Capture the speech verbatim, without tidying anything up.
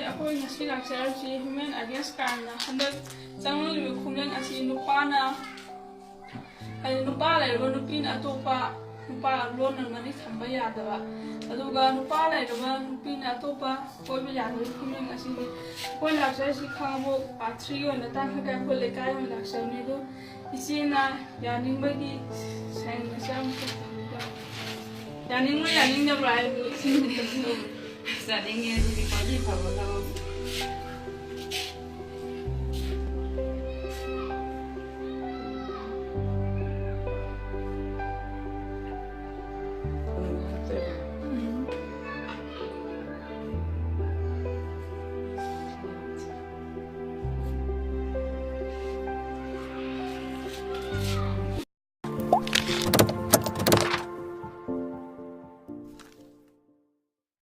ꯑꯩꯈꯣꯏ ꯉꯁꯤ ꯂꯥꯛꯆꯔꯤꯕꯁꯤ Women Against Crime ꯅ ꯍꯟꯗꯛ ꯆꯪꯂꯛꯂꯤꯕ ꯈꯣꯡꯖꯪ ꯑꯁꯤ ꯅꯨꯄꯥꯅ, ꯍꯥꯏꯗꯤ ꯅꯨꯄꯥ ꯂꯩꯔꯕ ꯅꯨꯄꯤꯅ ꯑꯇꯣꯞꯄ ꯅꯨꯄꯥ ꯂꯣꯟꯅ ꯃꯔꯤ ꯊꯝꯕ ꯌꯥꯗꯕ, ꯑꯗꯨꯒ ꯅꯨꯄꯥ ꯂꯩꯔꯕ ꯅꯨꯄꯤꯅ ꯑꯇꯣꯞꯄ ꯀꯣꯏꯕ ꯌꯥꯗꯕꯒꯤ ꯈꯣꯡꯖꯪ ꯑꯁꯤꯅꯤ꯫ ꯑꯩꯈꯣꯏ ꯂꯥꯛꯆꯔꯤꯁꯤ ꯈꯥꯉꯕꯣꯛ part three ꯑꯣꯏꯅ ꯇꯥꯡꯈꯠꯂꯒ ꯑꯩꯈꯣꯏ ꯂꯩꯀꯥꯏ ꯑꯣꯏꯅ ꯂꯥꯛꯆꯕꯅꯤ꯫ ꯑꯗꯨ ꯏꯆꯦꯅ ꯌꯥꯅꯤꯡꯕꯒꯤ ꯁꯥꯏꯟ ꯃꯆꯥ ꯑꯃ ꯇꯧꯕꯤꯕ꯫ ꯌꯥꯅꯤꯡꯕ꯭ꯔꯥ ꯌꯥꯅꯤꯡꯗꯕ꯭ꯔꯥ ꯍꯥꯏꯕꯗꯨ ꯏꯆꯦꯅ ꯇꯧꯕꯤꯌꯨ꯫ ꯌꯥꯅꯤꯡꯉꯦ, ꯑꯗꯨꯗꯤ ꯈ꯭ꯋꯥꯏꯗꯒꯤ ꯐꯕ ꯊꯕꯛꯅꯤ꯫